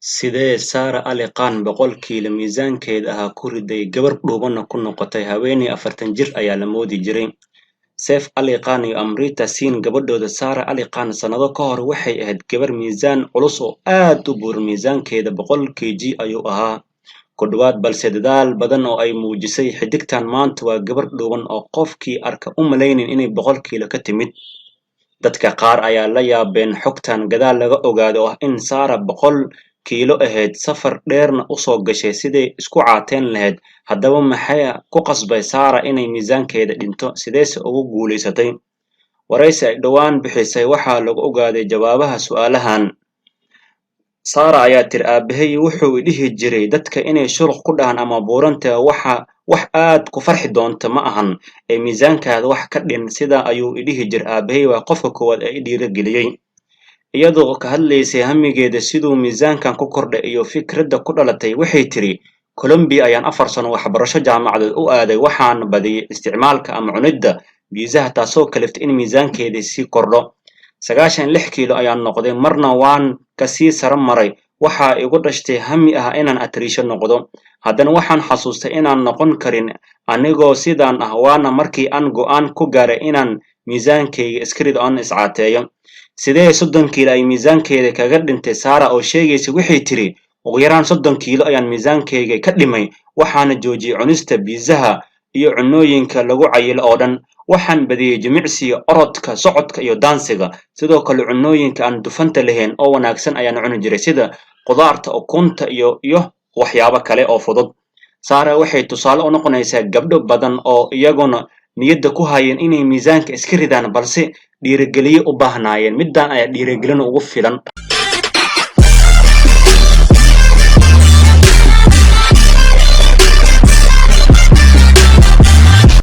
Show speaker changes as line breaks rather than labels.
Sidee Sara Ali Khan 100 kiilo miisaankeeda ahaa ku riday gabar dhuubanna ku noqotay haweeney 40 jir ayaa la moodi jiray. Saif Ali Khan iyo Amrita Singh gabadhooda Sara Ali Khan sannado ka hor waxay ahayd gabar miisaan culus oo aad u buuran, miisaankeeda 100 kg ayuu ahaa ku dhowaad, balse dadaal badan oo ay muujisay xiddigtan maanta waa gabar dhuuban oo qofkii arka u malaynin inay 100 kiilo ka timid. Dadka qaar ayaa la yaabeen xogtan gadaal laga ogaado oo ah in Sara 100 kiilo ahayd, safar dheerna u soo gashay siday isku caateyn lahayd. Haddaba maxaa ku qasbay Sara inay miisaankeeda dhinto, sideese ugu guulaysatay? Waraysi ay dhowaan bixisay waxaa lagu ogaaday jawaabaha su'aalahan. Sara ayaa tiri, "Aabahay wuxuu i dhihi jiray dadka inay shuluq ku dhahaan ama buurantahay waxa wax aad ku farxi doonta ma ahan ee miisaankaada wax ka dhin. Sidaa ayuu i dhihi jiray. Aabahay waa qofka koowaad ee i dhiirigeliyey." Iyadoo ka hadlaysay hamigeeda siduu miisaankan ku kordhay iyo fikradda ku dhalatay, waxay tiri, "Colombia ayaan 4 sano waxbarasho jaamacadeed u aaday. Waxaan badiyay isticmaalka ama cunidda biisaha, taasoo kaliftay in miisaankeedii sii kordho. 96 kiilo ayaan noqday, marna waan kasii saro maray. Waxaa igu dhashtay hami ah inaan atariisho noqdo. Haddana waxaan xasuustay inaan noqon karin anigoo sidaan ah. Waana markii aan go'aan ku gaaray inaan miisaankayga iska rido, aan iscaateeyo." Sidee 30 kiilo ay miisaankeeda kaga dhintay Sara oo sheegaysa, waxay tiri, "Ugu yaraan 30 kiilo ayaan miisaankayga ka dhimay. Waxaana joojiyey cunista biisaha iyo cunooyinka lagu cayilo oo dhan. Waxaan badiyey jimicsiga, orodka, socodka iyo daansiga. Sidoo kale cunooyinka aan dufanta lahayn oo wanaagsan ayaan cuni jiray, sida qudaarta, ukunta iyo waxyaabo kale oo fudud." Sara waxay tusaale u noqonaysaa gabdho badan oo iyaguna niyadda ku hayeen inay miisaanka iska ridaan, balse dhiirigeliye u baahnaayeen. Middan ayaa dhiirigelin ugu filan.